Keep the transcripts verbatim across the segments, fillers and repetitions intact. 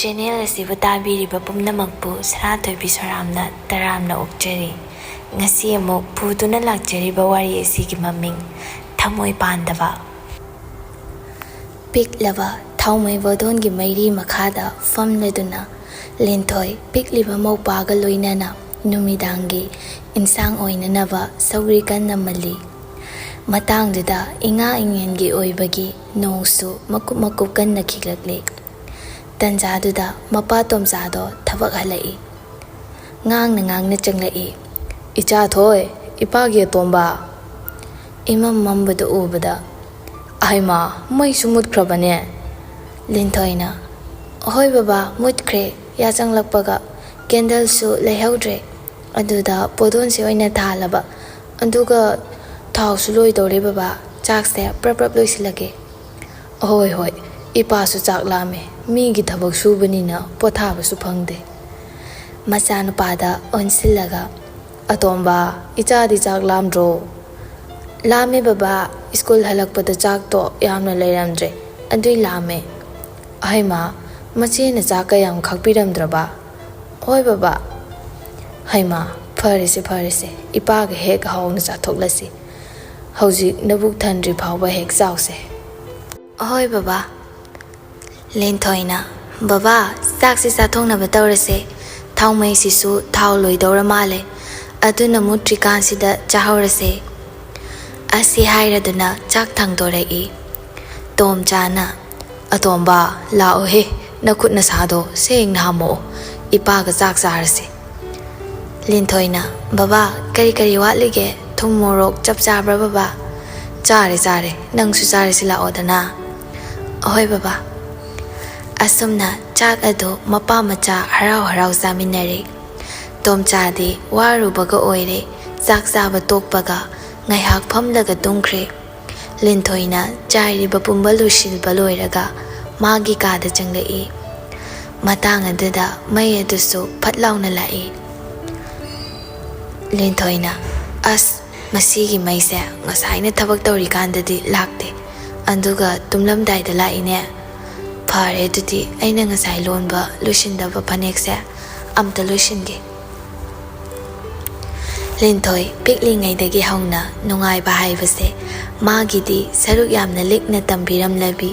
Channel ꯑꯁꯤꯕꯨ ꯇꯥꯕꯤꯔꯤꯕ ꯄꯨꯝꯅꯃꯛꯄꯨ ꯁꯅꯥꯊꯣꯏꯕꯤ ꯁꯣꯔꯥꯝꯅ ꯇꯔꯥꯝꯅ ꯑꯣꯛꯆꯔꯤ꯫ ꯉꯁꯤ ꯑꯃꯨꯛ ꯄꯨꯗꯨꯅ ꯂꯥꯛꯆꯔꯤꯕ ꯋꯥꯔꯤ ꯑꯁꯤꯒꯤ ꯃꯃꯤꯡ ꯊꯃꯣꯏ ꯄꯥꯟꯗꯕ꯫ ꯄꯤꯛꯂꯕ ꯊꯥꯎꯃꯩ ꯕꯣꯗꯣꯟꯒꯤ ꯃꯩꯔꯤ ꯃꯈꯥꯗ ꯐꯝꯂꯗꯨꯅ ꯂꯤꯟꯊꯣꯏ ꯄꯤꯛꯂꯤꯕ ꯃꯧꯄꯥꯒ ꯂꯣꯏꯅꯅ ꯅꯨꯃꯤꯗꯥꯡꯒꯤ ꯏꯟꯁꯥꯡ ꯑꯣꯏꯅꯅꯕ ꯁꯧꯒ꯭ꯔꯤ ꯀꯟꯅ ꯃꯜꯂꯤ꯫ ꯃꯇꯥꯡꯗꯨꯗ ꯏꯉꯥ ꯏꯉꯦꯟꯒꯤ ꯑꯣꯏꯕꯒꯤ ꯅꯣꯡꯁꯨ ꯃꯀꯨꯞ ꯃꯀꯨꯞ ꯀꯟꯅ ꯈꯤꯛꯂꯛꯂꯤ꯫ ꯇꯟꯖꯥꯗꯨꯗ ꯃꯄꯥ ꯇꯣꯝꯆꯥꯗꯣ ꯊꯕꯛ ꯍꯜꯂꯛꯏ꯫ ꯉꯥꯡꯅ ꯉꯥꯡꯅ ꯆꯪꯂꯛꯏ꯫ "ꯏꯆꯥ ꯊꯣꯏ, ꯏꯄꯥꯒꯤ ꯑꯇꯣꯝꯕ!" ꯏꯃꯝ ꯃꯝꯕꯗ ꯎꯕꯗ, "ꯑꯍꯩꯃꯥ, ꯃꯩꯁꯨ ꯃꯨꯠꯈ꯭ꯔꯕꯅꯦ!" ꯂꯤꯟꯊꯣꯏꯅ, "ꯍꯣꯏ ꯕꯕꯥ, ꯃꯨꯠꯈ꯭ꯔꯦ꯫ ꯌꯥꯆꯪꯂꯛꯄꯒ ꯀꯦꯟꯗꯜꯁꯨ ꯂꯩꯍꯧꯗ꯭ꯔꯦ꯫ ꯑꯗꯨꯗ ꯄꯣꯗꯣꯟꯁꯦ ꯑꯣꯏꯅ ꯊꯥꯜꯂꯕ꯫ ꯑꯗꯨꯒ ꯊꯥꯎꯁꯨ ꯂꯣꯏꯗꯧꯔꯦ ꯕꯕꯥ꯫ ꯆꯥꯛꯁꯦ ꯄ꯭ꯔꯞ ꯄ꯭ꯔꯞ ꯂꯣꯏꯁꯤꯜꯂꯒꯦ꯫" "ꯍꯣꯏ, ꯍꯣꯏ, ꯏꯄꯥꯁꯨ ꯆꯥꯛ ꯂꯥꯝꯃꯦ꯫ ꯃꯤꯒꯤ ꯊꯕꯛ ꯁꯨꯕꯅꯤꯅ ꯄꯣꯊꯥꯕꯁꯨ ꯐꯪꯗꯦ꯫" ꯃꯆꯥꯅꯨꯄꯥꯗ ꯑꯣꯟꯁꯤꯜꯂꯒ, "ꯑꯇꯣꯝꯕ, ꯏꯆꯥꯗꯤ ꯆꯥꯛ ꯂꯥꯝꯗ꯭ꯔꯣ?" "ꯂꯥꯝꯃꯦ ꯕꯕꯥ, ꯁ꯭ꯀꯨꯜ ꯍꯜꯂꯛꯄꯗ ꯆꯥꯛꯇꯣ ꯌꯥꯝꯅ ꯂꯩꯔꯝꯗ꯭ꯔꯦ, ꯑꯗꯨꯏ ꯂꯥꯝꯃꯦ꯫" "ꯑꯍꯩꯃꯥ, ꯃꯆꯦꯅ ꯆꯥꯛ ꯀꯌꯥꯝ ꯈꯥꯛꯄꯤꯔꯝꯗ꯭ꯔꯕ?" "ꯍꯣꯏ ꯕꯕꯥ꯫" "ꯍꯩꯃꯥ, ꯐꯔꯦꯁꯦ, ꯐꯔꯦꯁꯦ, ꯏꯄꯥꯒ ꯍꯦꯛ ꯍꯥꯎꯅ ꯆꯥꯊꯣꯛꯂꯁꯤ꯫ ꯍꯧꯖꯤꯛ ꯅꯕꯨꯛ ꯊꯟꯗ꯭ꯔꯤ ꯐꯥꯎꯕ ꯍꯦꯛ ꯆꯥꯎꯁꯦ꯫" "ꯍꯣꯏ ꯕꯕꯥ꯫" ꯂꯤꯟꯊꯣꯏꯅ, "ꯕꯕꯥ, ꯆꯥꯛꯁꯤ ꯆꯥꯊꯣꯛꯅꯕ ꯇꯧꯔꯁꯦ꯫ ꯊꯥꯎꯃꯩꯁꯤꯁꯨ ꯊꯥꯎ ꯂꯣꯏꯗꯧꯔ ꯃꯥꯜꯂꯦ꯫ ꯑꯗꯨꯅ ꯃꯨꯠꯇ꯭ꯔꯤꯀꯥꯟꯁꯤꯗ ꯆꯥꯍꯧꯔꯁꯦ꯫" ꯑꯁꯤ ꯍꯥꯏꯔꯗꯨꯅ ꯆꯥꯛ ꯊꯥꯡꯗꯣꯔꯛꯏ꯫ ꯇꯣꯝꯆꯥꯅ, "ꯑꯇꯣꯝꯕ, ꯂꯥꯛꯑꯣꯍꯦ, ꯅꯈꯨꯠ ꯅꯁꯥꯗꯣ ꯁꯦꯡꯅ ꯍꯥꯝꯃꯛꯑꯣ, ꯏꯄꯥꯒ ꯆꯥꯛ ꯆꯥꯔꯁꯦ꯫" ꯂꯤꯟꯊꯣꯏꯅ, "ꯕꯕꯥ, ꯀꯔꯤ ꯀꯔꯤ ꯋꯥꯠꯂꯤꯒꯦ? ꯊꯨꯝ ꯃꯣꯔꯣꯛ ꯆꯞ ꯆꯥꯕ꯭ꯔꯥ ꯕꯕꯥ?" "ꯆꯥꯔꯦ, ꯆꯥꯔꯦ, ꯅꯪꯁꯨ ꯆꯥꯔꯁꯤ ꯂꯥꯛꯑꯣꯗꯅ꯫" "ꯑꯍꯣꯏ ꯕꯕꯥ꯫" ꯑꯁꯨꯝꯅ ꯆꯥꯛ ꯑꯗꯨ ꯃꯄꯥ ꯃꯆꯥ ꯍꯔꯥꯎ ꯍꯔꯥꯎ ꯆꯥꯃꯤꯟꯅꯔꯦ꯫ ꯇꯣꯝꯆꯥꯗꯤ ꯋꯥꯔꯨꯕꯒ ꯑꯣꯏꯔꯦ, ꯆꯥꯛ ꯆꯥꯕ ꯇꯣꯛꯄꯒ ꯉꯥꯏꯍꯥꯛ ꯐꯝꯂꯒ ꯇꯨꯝꯈ꯭ꯔꯦ꯫ ꯂꯤꯟꯊꯣꯏꯅ ꯆꯥꯏꯔꯤꯕ ꯄꯨꯝꯕ ꯂꯣꯏꯁꯤꯟꯕ ꯂꯣꯏꯔꯒ ꯃꯥꯒꯤ ꯀꯥꯗ ꯆꯪꯂꯛꯏ꯫ ꯃꯇꯥꯡ ꯑꯗꯨꯗ ꯃꯩ ꯑꯗꯨꯁꯨ ꯐꯠ ꯂꯥꯎꯅ ꯂꯥꯛꯏ꯫ ꯂꯤꯟꯊꯣꯏꯅ, "ꯑꯁ, ꯃꯁꯤꯒꯤ ꯃꯩꯁꯦ ꯉꯁꯥꯏꯅ ꯊꯕꯛ ꯇꯧꯔꯤꯀꯥꯟꯗꯗꯤ ꯂꯥꯛꯇꯦ, ꯑꯗꯨꯒ ꯇꯨꯝꯂꯝꯗꯥꯏꯗ ꯂꯥꯛꯏꯅꯦ꯫ "ꯐꯔꯦ, ꯑꯗꯨꯗꯤ ꯑꯩꯅ ꯉꯁꯥꯏ ꯂꯣꯟꯕ ꯂꯣꯏꯁꯤꯟꯗꯕ ꯐꯅꯦꯛꯁꯦ ꯑꯝꯇ ꯂꯣꯏꯁꯤꯟꯒꯦ꯫" ꯂꯤꯟꯊꯣꯏ ꯄꯤꯛꯂꯤꯉꯩꯗꯒꯤ ꯍꯧꯅ ꯅꯨꯡꯉꯥꯏꯕ ꯍꯥꯏꯕꯁꯦ ꯃꯥꯒꯤꯗꯤ ꯁꯔꯨꯛ ꯌꯥꯝꯅ ꯂꯤꯛꯅ ꯇꯝꯕꯤꯔꯝꯂꯕꯤ,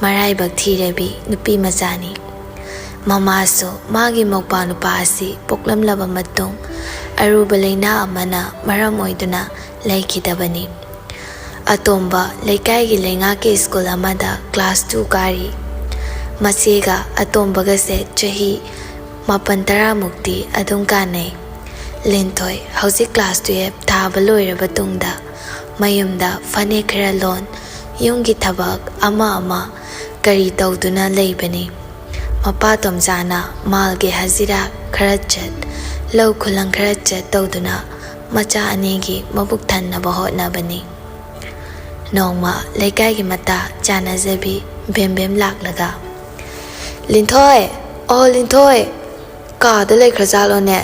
ꯃꯔꯥꯏꯕꯛ ꯊꯤꯔꯕꯤ ꯅꯨꯄꯤ ꯃꯆꯥꯅꯤ꯫ ꯃꯃꯥꯁꯨ ꯃꯥꯒꯤ ꯃꯧꯄ꯭ꯋꯥ ꯅꯨꯄꯥ ꯑꯁꯤ ꯄꯣꯛꯂꯝꯂꯕ ꯃꯇꯨꯡ ꯑꯔꯨꯕ ꯂꯥꯏꯅꯥ ꯑꯃꯅ ꯃꯔꯝ ꯑꯣꯏꯗꯨꯅ ꯂꯩꯈꯤꯗꯕꯅꯤ꯫ ꯑꯇꯣꯝꯕ ꯂꯩꯀꯥꯏꯒꯤ ꯂꯩꯉꯥꯛꯀꯤ ꯁ꯭ꯀꯨꯜ ꯑꯃꯗ ꯀ꯭ꯂꯥꯁ ꯇꯨ ꯀꯥꯔꯤ꯫ ꯃꯆꯦꯒ ꯑꯇꯣꯝꯕꯒꯁꯦ ꯆꯍꯤ ꯃꯥꯄꯟ ꯇꯔꯥꯃꯨꯛꯇꯤ ꯑꯗꯨꯝ ꯀꯥꯟꯅꯩ꯫ ꯂꯤꯟꯊꯣꯏ ꯍꯧꯖꯤꯛ ꯀ꯭ꯂꯥꯁ ꯇꯨꯌꯦꯜꯐ ꯊꯥꯕ ꯂꯣꯏꯔꯕ ꯇꯨꯡꯗ ꯃꯌꯨꯝꯗ ꯐꯅꯦꯛ ꯈꯔ ꯂꯣꯟ, ꯌꯨꯝꯒꯤ ꯊꯕꯛ ꯑꯃ ꯑꯃ ꯀꯔꯤ ꯇꯧꯗꯨꯅ ꯂꯩꯕꯅꯤ꯫ ꯃꯄꯥ ꯇꯣꯝꯆꯥꯅ ꯃꯥꯜꯒꯤ ꯍꯖꯤꯔꯥ ꯈꯔ ꯆꯠ, ꯂꯧ ꯈꯨꯂꯪ ꯈꯔ ꯆꯠ ꯇꯧꯗꯨꯅ ꯃꯆꯥ ꯑꯅꯤꯒꯤ ꯃꯕꯨꯛ ꯊꯟꯅꯕ ꯍꯣꯠꯅꯕꯅꯤ꯫ ꯅꯣꯡꯃ ꯂꯩꯀꯥꯏꯒꯤ ꯃꯇꯥ ꯆꯥꯟꯅꯖꯕꯤ ꯕꯦꯝꯕꯦꯝ ꯂꯥꯛꯂꯒ, "ꯂꯤꯟꯊꯣꯏ, ꯑꯣ ꯂꯤꯟꯊꯣꯏ, ꯀꯥꯗ ꯂꯩꯈ꯭ꯔꯖꯥꯠꯂꯣꯅꯦ?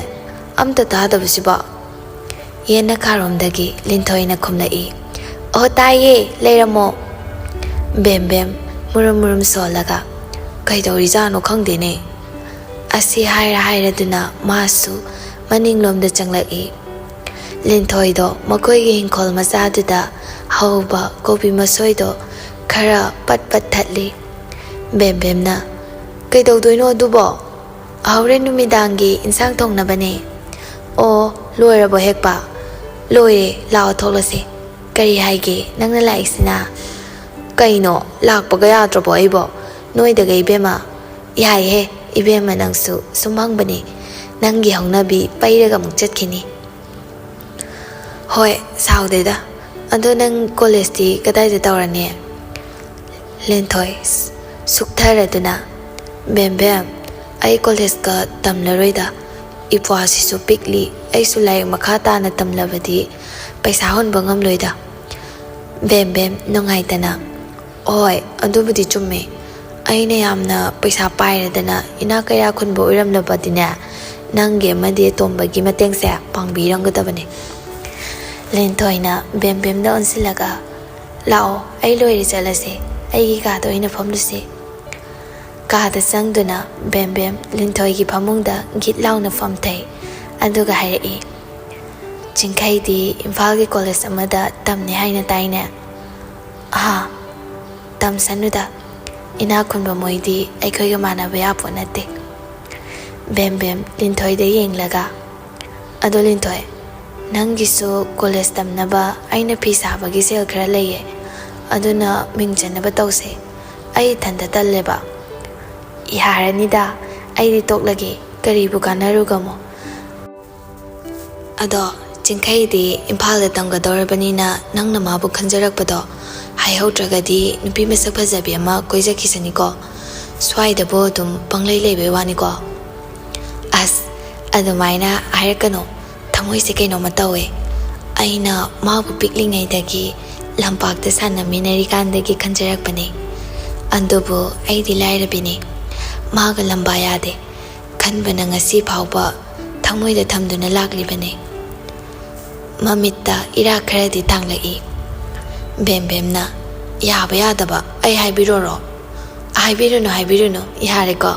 ꯑꯝꯇ ꯇꯥꯗꯕꯁꯤꯕꯣ?" ꯌꯦꯟꯅꯈꯥꯔꯣꯝꯗꯒꯤ ꯂꯤꯟꯊꯣꯏꯅ ꯈꯨꯝꯂꯛꯏ꯫ "ꯑꯣ ꯇꯥꯏꯌꯦ, ꯂꯩꯔꯝꯃꯣ꯫" ꯕꯦꯝꯕꯦꯝ ꯃꯨꯔꯨꯝ ꯃꯨꯔꯨꯝ ꯁꯣꯜꯂꯒ, "ꯀꯩꯗꯧꯔꯤꯖꯥꯠꯅꯣ ꯈꯪꯗꯦꯅꯦ꯫" ꯑꯁꯤ ꯍꯥꯏꯔ ꯍꯥꯏꯔꯗꯨꯅ ꯃꯥꯁꯨ ꯃꯅꯤꯡꯂꯣꯝꯗ ꯆꯪꯂꯛꯏ꯫ ꯂꯤꯟꯊꯣꯏꯗꯣ ꯃꯈꯣꯏꯒꯤ ꯏꯪꯈꯣꯜ ꯃꯆꯥꯗꯨꯗ ꯍꯧꯕ ꯀꯣꯕꯤ ꯃꯁꯣꯏꯗꯣ ꯈꯔ ꯄꯠ ꯄꯠ ꯊꯠꯂꯤ꯫ ꯕꯦꯝꯕꯦꯝꯅ, "ꯀꯩꯗꯧꯗꯣꯏꯅꯣ ꯑꯗꯨꯕꯣ?" "ꯍꯣꯔꯦꯟ ꯅꯨꯃꯤꯗꯥꯡꯒꯤ ꯏꯟꯁꯥꯡ ꯊꯣꯡꯅꯕꯅꯦ꯫" "ꯑꯣ, ꯂꯣꯏꯔꯕꯣ ꯍꯦꯛꯄ?" "ꯂꯣꯏꯔꯦ, ꯂꯥꯛꯑꯣ ꯊꯣꯛꯂꯁꯦ꯫" "ꯀꯔꯤ ꯍꯥꯏꯒꯦ ꯅꯪꯅ ꯂꯥꯛꯏꯁꯤꯅ?" "ꯀꯩꯅꯣ, ꯂꯥꯛꯄꯒ ꯌꯥꯗ꯭ꯔꯕꯣ ꯑꯩꯕꯣ? ꯅꯣꯏꯗꯒ ꯏꯕꯦꯝꯃ?" "ꯌꯥꯏꯍꯦ, ꯏꯕꯦꯝꯃ ꯅꯪꯁꯨ ꯁꯨꯝ ꯍꯪꯕꯅꯦ, ꯅꯪꯒꯤ ꯍꯧꯅꯕꯤ ꯄꯩꯔꯒ ꯑꯃꯨꯛ ꯆꯠꯈꯤꯅꯤ꯫" "ꯍꯣꯏ, ꯁꯥꯎꯗꯦꯗ꯫ ꯑꯗꯣ ꯅꯪ ꯀꯣꯂꯦꯖꯇꯤ ꯀꯗꯥꯏꯗ ꯇꯧꯔꯅꯤ?" ꯂꯤꯟꯊꯣꯏ ꯁꯨꯛꯊꯔꯗꯨꯅ, "ꯕꯦꯝꯕꯦꯝ, ꯑꯩ ꯀꯣꯂꯦꯖꯀ ꯇꯝꯂꯔꯣꯏꯗ꯫ ꯏꯄ꯭ꯋꯥꯁꯤꯁꯨ ꯄꯤꯛꯂꯤ, ꯑꯩꯁꯨ ꯂꯥꯏꯔꯤꯛ ꯃꯈꯥ ꯇꯥꯅ ꯇꯝꯂꯕꯗꯤ ꯄꯩꯁꯥ ꯍꯨꯟꯕ ꯉꯝꯂꯣꯏꯗ꯫" ꯕꯦꯝꯕꯦꯝ ꯅꯨꯡꯉꯥꯏꯇꯅ, "ꯍꯣꯏ, ꯑꯗꯨꯕꯨꯗꯤ ꯆꯨꯝꯃꯦ꯫ ꯑꯩꯅ ꯌꯥꯝꯅ ꯄꯩꯁꯥ ꯄꯥꯏꯔꯗꯅ ꯏꯅꯥꯛ ꯀꯩꯔꯥꯛ ꯈꯨꯟꯕ ꯑꯣꯏꯔꯝꯂꯕꯗꯤꯅꯦ, ꯅꯪꯒꯤ ꯑꯃꯗꯤ ꯑꯇꯣꯝꯕꯒꯤ ꯃꯇꯦꯡꯁꯦ ꯄꯥꯡꯕꯤꯔꯝꯒꯗꯕꯅꯦ꯫" ꯂꯤꯟꯊꯣꯏꯅ ꯕꯦꯝꯕꯦꯝꯗ ꯑꯣꯟꯁꯤꯜꯂꯒ, "ꯂꯥꯛꯑꯣ, ꯑꯩ ꯂꯣꯏꯔꯦ, ꯆꯠꯂꯁꯦ꯫ ꯑꯩꯒꯤ ꯀꯥꯗ ꯑꯣꯏꯅ ꯐꯝꯂꯨꯁꯦ꯫" ꯀꯥꯗ ꯆꯪꯗꯨꯅ ꯕꯦꯝꯕꯦꯝ ꯂꯤꯟꯊꯣꯏꯒꯤ ꯐꯃꯨꯡꯗ ꯒꯤꯠ ꯂꯥꯎꯅ ꯐꯝꯊꯩ꯫ ꯑꯗꯨꯒ ꯍꯥꯏꯔꯛꯏ, "ꯆꯤꯡꯈꯩꯗꯤ ꯏꯝꯐꯥꯜꯒꯤ ꯀꯣꯂꯦꯖ ꯑꯃꯗ ꯇꯝꯅꯤ ꯍꯥꯏꯅ ꯇꯥꯏꯅꯦ?" "ꯑꯍꯥ, ꯇꯝꯁꯅꯨꯗ꯫ ꯏꯅꯥꯛ ꯈꯨꯟꯕ ꯃꯣꯏꯗꯤ ꯑꯩꯈꯣꯏꯒ ꯃꯥꯟꯅꯕ ꯌꯥꯄꯣꯠ ꯅꯠꯇꯦ꯫" ꯕꯦꯝꯕꯦꯝ ꯂꯤꯟꯊꯣꯏꯗ ꯌꯦꯡꯂꯒ, "ꯑꯗꯣ ꯂꯤꯟꯊꯣꯏ, ꯅꯪꯒꯤꯁꯨ ꯀꯣꯂꯦꯖ ꯇꯝꯅꯕ ꯑꯩꯅ ꯐꯤ ꯁꯥꯕꯒꯤ ꯁꯦꯜ ꯈꯔ ꯂꯩꯌꯦ꯫ ꯑꯗꯨꯅ ꯃꯤꯡ ꯆꯟꯅꯕ ꯇꯧꯁꯦ꯫ ꯑꯩ ꯏꯊꯟꯇ ꯇꯜꯂꯦꯕ꯫" "ꯌꯥꯔꯅꯤꯗ, ꯑꯩꯗꯤ ꯇꯣꯛꯂꯒꯦ꯫ ꯀꯔꯤꯕꯨ ꯀꯥꯟꯅꯔꯨꯒꯃꯣ?" "ꯑꯗꯣ ꯆꯤꯡꯈꯩꯗꯤ ꯏꯝꯐꯥꯜꯗ ꯇꯝꯒꯗꯧꯔꯕꯅꯤꯅ ꯅꯪꯅ ꯃꯥꯕꯨ ꯈꯟꯖꯔꯛꯄꯗꯣ ꯍꯥꯏꯍꯧꯗ꯭ꯔꯒꯗꯤ ꯅꯨꯄꯤ ꯃꯁꯛ ꯐꯖꯕꯤ ꯑꯃ ꯀꯣꯏꯖꯈꯤꯁꯅꯤꯀꯣ꯫ ꯁ꯭ꯋꯥꯏꯗꯕꯨ ꯑꯗꯨꯝ ꯄꯪꯂꯩ ꯂꯩꯕꯩ ꯋꯥꯅꯤꯀꯣ꯫" "ꯑꯁ, ꯑꯗꯨꯃꯥꯏꯅ ꯍꯥꯏꯔꯛꯀꯅꯨ꯫ ꯊꯃꯣꯏꯁꯦ ꯀꯩꯅꯣꯝꯃ ꯇꯧꯋꯦ꯫ ꯑꯩꯅ ꯃꯥꯕꯨ ꯄꯤꯛꯂꯤꯉꯩꯗꯒꯤ ꯂꯝꯄꯥꯛꯇ ꯁꯥꯟꯅꯃꯤꯟꯅꯔꯤꯀꯥꯟꯗꯒꯤ ꯈꯟꯖꯔꯛꯄꯅꯦ꯫ ꯑꯗꯨꯕꯨ ꯑꯩꯗꯤ ꯂꯥꯏꯔꯕꯤꯅꯦ꯫ ꯃꯥꯒ ꯂꯝꯕꯥ ꯌꯥꯗꯦ꯫ ꯈꯟꯕꯅ ꯉꯁꯤ ꯐꯥꯎꯕ ꯊꯃꯣꯏꯗ ꯊꯝꯗꯨꯅ ꯂꯥꯛꯂꯤꯕꯅꯦ꯫" ꯃꯃꯤꯠꯇ ꯏꯔꯥ ꯈꯔꯗꯤ ꯇꯥꯡꯂꯛꯏ꯫ ꯕꯦꯝꯕꯦꯝꯅ, "ꯌꯥꯕ ꯌꯥꯗꯕ ꯑꯩ ꯍꯥꯏꯕꯤꯔꯣꯔꯣ?" "ꯍꯥꯏꯕꯤꯔꯨꯅꯨ, ꯍꯥꯏꯕꯤꯔꯨꯅꯨ, ꯌꯥꯔꯦꯀꯣ꯫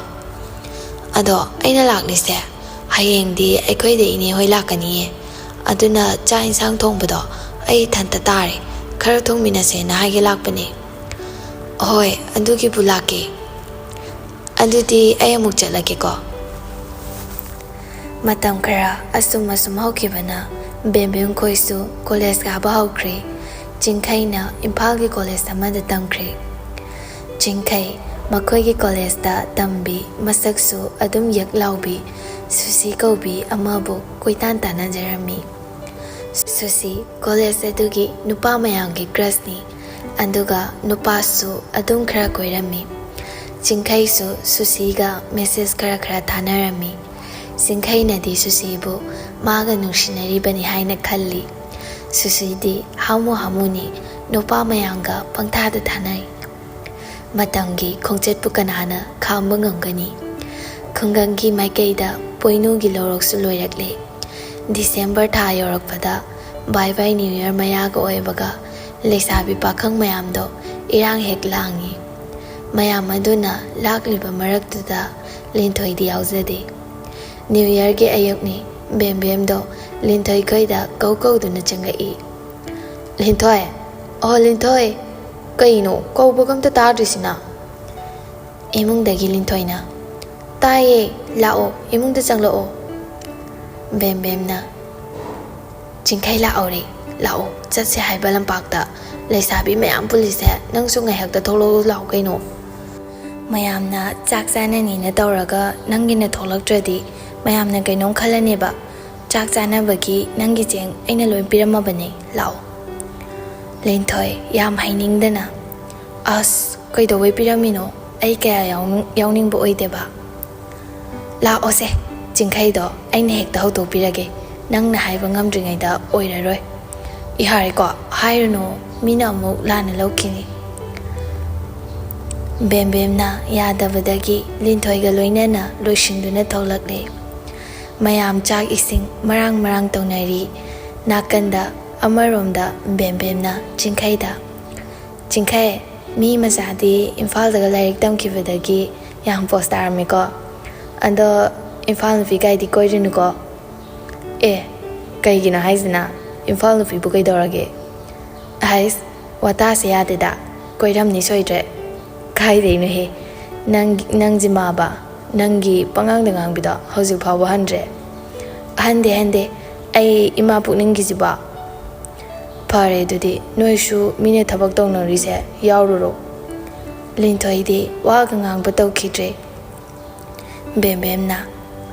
ꯑꯗꯣ ꯑꯩꯅ ꯂꯥꯛꯂꯤꯁꯦ ꯍꯌꯦꯡꯗꯤ ꯑꯩꯈꯣꯏꯗ ꯏꯅꯦ ꯍꯣꯏ ꯂꯥꯛꯀꯅꯤꯌꯦ꯫ ꯑꯗꯨꯅ ꯆꯥꯛ ꯏꯟꯁꯥꯡ ꯊꯣꯡꯕꯗꯣ ꯑꯩ ꯏꯊꯟꯇ ꯇꯥꯔꯦ꯫ ꯈꯔ ꯊꯣꯡꯃꯤꯟꯅꯁꯦꯅ ꯍꯥꯏꯒꯦ ꯂꯥꯛꯄꯅꯦ꯫" "ꯍꯣꯏ, ꯑꯗꯨꯒꯤꯕꯨ ꯂꯥꯛꯀꯦ꯫" "ꯑꯗꯨꯗꯤ ꯑꯩ ꯑꯃꯨꯛ ꯆꯠꯂꯒꯦꯀꯣ꯫" ꯃꯇꯝ ꯈꯔ ꯑꯁꯨꯝ ꯑꯁꯨꯝ ꯍꯧꯈꯤꯕꯅ ꯕꯦꯝꯕꯦꯝ ꯈꯣꯏꯁꯨ ꯀꯣꯂꯦꯖ ꯀꯥꯕ ꯍꯧꯈ꯭ꯔꯦ꯫ ꯆꯤꯡꯈꯩꯅ ꯏꯝꯐꯥꯜꯒꯤ ꯀꯣꯂꯦꯖ ꯑꯃꯗ ꯇꯝꯈ꯭ꯔꯦ꯫ ꯆꯤꯡꯈꯩ ꯃꯈꯣꯏꯒꯤ ꯀꯣꯂꯦꯖꯇ ꯇꯝꯕꯤ, ꯃꯁꯛꯁꯨ ꯑꯗꯨꯝ ꯌꯛ ꯂꯥꯎꯕꯤ, ꯁꯨꯁꯤ ꯀꯧꯕꯤ ꯑꯃꯕꯨ ꯀꯣꯏꯇꯥꯟ ꯇꯥꯟꯅꯖꯔꯝꯃꯤ꯫ ꯁꯨꯁꯤ ꯀꯣꯂꯦꯖ ꯑꯗꯨꯒꯤ ꯅꯨꯄꯥ ꯃꯌꯥꯝꯒꯤ ꯀ꯭ꯔꯁꯅꯤ, ꯑꯗꯨꯒ ꯅꯨꯄꯥꯁꯨ ꯑꯗꯨꯝ ꯈꯔ ꯀꯣꯏꯔꯝꯃꯤ꯫ ꯆꯤꯡꯈꯩꯁꯨ ꯁꯨꯁꯤꯒ ꯃꯦꯁꯦꯖ ꯈꯔ ꯈꯔ ꯊꯥꯅꯔꯝꯃꯤ꯫ ꯆꯤꯡꯈꯩꯅꯗꯤ ꯁꯨꯁꯤꯕꯨ ꯃꯥꯒ ꯅꯨꯡꯁꯤꯅꯔꯤꯕꯅꯤ ꯍꯥꯏꯅ ꯈꯜꯂꯤ꯫ ꯁꯨꯁꯤꯗꯤ ꯍꯥꯃꯨ ꯍꯥꯃꯨꯅꯤ, ꯅꯨꯄꯥ ꯃꯌꯥꯝꯒ ꯄꯪꯊꯥꯗ ꯊꯥꯅꯩ꯫ ꯃꯇꯝꯒꯤ ꯈꯣꯡꯆꯠꯄꯨ ꯀꯅꯥꯅ ꯈꯥꯝꯕ ꯉꯝꯒꯅꯤ? ꯈꯨꯡꯒꯪꯒꯤ ꯃꯥꯏꯀꯩꯗ ꯄꯣꯏꯅꯨꯒꯤ ꯂꯧꯔꯣꯛꯁꯨ ꯂꯣꯏꯔꯛꯂꯦ꯫ ꯗꯤꯁꯦꯝꯕꯔ ꯊꯥ ꯌꯧꯔꯛꯄꯗ ꯕꯥꯏ ꯕꯥꯏ ꯅ꯭ꯌꯨ ꯌꯔ ꯃꯌꯥꯒ ꯑꯣꯏꯕꯒ ꯂꯩꯁꯥꯕꯤ ꯄꯥꯈꯪ ꯃꯌꯥꯝꯗꯣ ꯏꯔꯥꯡ ꯍꯦꯛ ꯂꯥꯡꯉꯤ꯫ ꯃꯌꯥꯝ ꯑꯗꯨꯅ ꯂꯥꯛꯂꯤꯕ ꯃꯔꯛꯇꯨꯗ ꯂꯤꯟꯊꯣꯏꯗꯤ ꯌꯥꯎꯖꯗꯦ꯫ ꯅ꯭ꯌꯨ ꯌꯔꯒꯤ ꯑꯌꯨꯛꯅꯤ꯫ ꯕꯦꯝꯕꯦꯝꯗꯣ ꯂꯤꯟꯊꯣꯏ ꯈꯣꯏꯗ ꯀꯧ ꯀꯧꯗꯨꯅ ꯆꯪꯂꯛꯏ꯫ "ꯂꯤꯟꯊꯣꯏ! ꯑꯣ ꯂꯤꯟꯊꯣꯏ! ꯀꯩꯅꯣ ꯀꯧꯕꯒ ꯑꯝꯇ ꯇꯥꯗ꯭ꯔꯤꯁꯤꯅ?" ꯏꯃꯨꯡꯗꯒꯤ ꯂꯤꯟꯊꯣꯏꯅ, "ꯇꯥꯏꯌꯦ, ꯂꯥꯛꯑꯣ, ꯏꯃꯨꯡꯗ ꯆꯪꯂꯛꯑꯣ꯫" ꯕꯦꯝꯕꯦꯝꯅ, "ꯆꯤꯡꯈꯩ ꯂꯥꯛꯍꯧꯔꯦ, ꯂꯥꯛꯑꯣ, ꯆꯠꯁꯦ ꯍꯥꯏꯕ ꯂꯝꯄꯥꯛꯇ꯫ ꯂꯩꯁꯥꯕꯤ ꯃꯌꯥꯝ ꯄꯨꯜꯂꯤꯁꯦ, ꯅꯪꯁꯨ ꯉꯥꯏꯍꯥꯛꯇ ꯊꯣꯛꯂꯛꯑꯣ ꯂꯥꯛꯑꯣ ꯀꯩꯅꯣ꯫ ꯃꯌꯥꯝꯅ ꯆꯥꯛ ꯆꯥꯅꯅꯤꯅ ꯇꯧꯔꯒ ꯅꯪꯒꯤꯅ ꯊꯣꯛꯂꯛꯇ꯭ꯔꯗꯤ ꯃꯌꯥꯝꯅ ꯀꯩꯅꯣꯝ ꯈꯜꯂꯅꯦꯕ꯫ ꯆꯥꯛ ꯆꯥꯅꯕꯒꯤ ꯅꯪꯒꯤ ꯆꯦꯡ ꯑꯩꯅ ꯂꯣꯏ ꯄꯤꯔꯝꯃꯕꯅꯦ, ꯂꯥꯛꯑꯣ꯫" ꯂꯤꯟꯊꯣꯏ ꯌꯥꯝ ꯍꯩꯅꯤꯡꯗꯅ, "ꯑꯁ, ꯀꯩꯗꯧꯕꯩ ꯄꯤꯔꯝꯃꯤꯅꯣ? ꯑꯩ ꯀꯌꯥ ꯌꯥꯎꯅꯤꯡ-, ꯌꯥꯎꯅꯤꯡꯕ ꯑꯣꯏꯗꯦꯕ꯫" "ꯂꯥꯛꯑꯣꯁꯦ, ꯆꯤꯡꯈꯩꯗꯣ ꯑꯩꯅ ꯍꯦꯛꯇ ꯍꯧꯗꯣꯛꯄꯤꯔꯒꯦ꯫ ꯅꯪꯅ ꯍꯥꯏꯕ ꯉꯝꯗ꯭ꯔꯤꯉꯩꯗ ꯑꯣꯏꯔꯔꯣꯏ꯫" "ꯌꯥꯔꯦꯀꯣ, ꯍꯥꯏꯔꯨꯅꯨ, ꯃꯤꯅ ꯑꯃꯨꯛ ꯂꯥꯟꯅ ꯂꯧꯈꯤꯅꯤ꯫" ꯕꯦꯝꯕꯦꯝꯅ ꯌꯥꯗꯕꯗꯒꯤ ꯂꯤꯟꯊꯣꯏꯒ ꯂꯣꯏꯅꯅ ꯂꯣꯏꯁꯤꯟꯗꯨꯅ ꯊꯣꯛꯂꯛꯂꯦ꯫ ꯃꯌꯥꯝ ꯆꯥꯛ ꯏꯁꯤꯡ ꯃꯔꯥꯡ ꯃꯔꯥꯡ ꯇꯧꯅꯔꯤ꯫ ꯅꯥꯀꯟꯗ ꯑꯃꯔꯣꯝꯗ ꯕꯦꯝꯕꯦꯝꯅ ꯆꯤꯡꯈꯩꯗ, "ꯆꯤꯡꯈꯩ, ꯃꯤ ꯃꯆꯥꯗꯤ ꯏꯝꯐꯥꯜꯗꯒ ꯂꯥꯏꯔꯤꯛ ꯇꯝꯈꯤꯕꯗꯒꯤ ꯌꯥꯝ ꯄꯣꯁ ꯇꯥꯔꯝꯃꯤꯀꯣ꯫ ꯑꯗꯣ ꯏꯝꯐꯥꯜ ꯅꯨꯄꯤ ꯀꯥꯏꯗꯤ ꯀꯣꯏꯔꯨꯅꯨꯀꯣ꯫" "ꯑꯦ, ꯀꯩꯒꯤꯅꯣ ꯍꯥꯏꯁꯤꯅ? ꯏꯝꯐꯥꯜ ꯅꯨꯄꯤꯕꯨ ꯀꯩꯗꯧꯔꯒꯦ?" "ꯍꯥꯏꯁ, ꯋꯥꯇꯥꯁꯦ ꯌꯥꯗꯦꯗ, ꯀꯣꯏꯔꯝꯅꯤ ꯁꯣꯏꯗ꯭ꯔꯦ꯫" "ꯀꯥꯏꯗꯩꯅꯣꯍꯦ? ꯅꯪ, ꯅꯪ ꯖꯤꯃꯥꯕ, ꯅꯪꯒꯤ ꯄꯉꯥꯡꯗ ꯉꯥꯡꯕꯤꯗꯣ ꯍꯧꯖꯤꯛ ꯐꯥꯎꯕ ꯍꯟꯗ꯭ꯔꯦ꯫" "ꯍꯟꯗꯦ, ꯍꯟꯗꯦ, ꯑꯩ ꯏꯃꯥ ꯄꯨꯛꯅꯤꯡꯒꯤꯁꯤꯕꯣ꯫" "ꯐꯔꯦ ꯑꯗꯨꯗꯤ, ꯅꯣꯏꯁꯨ ꯃꯤꯅ ꯊꯕꯛ ꯇꯧꯅꯔꯤꯁꯦ ꯌꯥꯎꯔꯨꯔꯣ꯫" ꯂꯤꯟꯊꯣꯏꯗꯤ ꯋꯥꯒ ꯉꯥꯡꯕ ꯇꯧꯈꯤꯗ꯭ꯔꯦ꯫ ꯕꯦꯝꯕꯦꯝꯅ,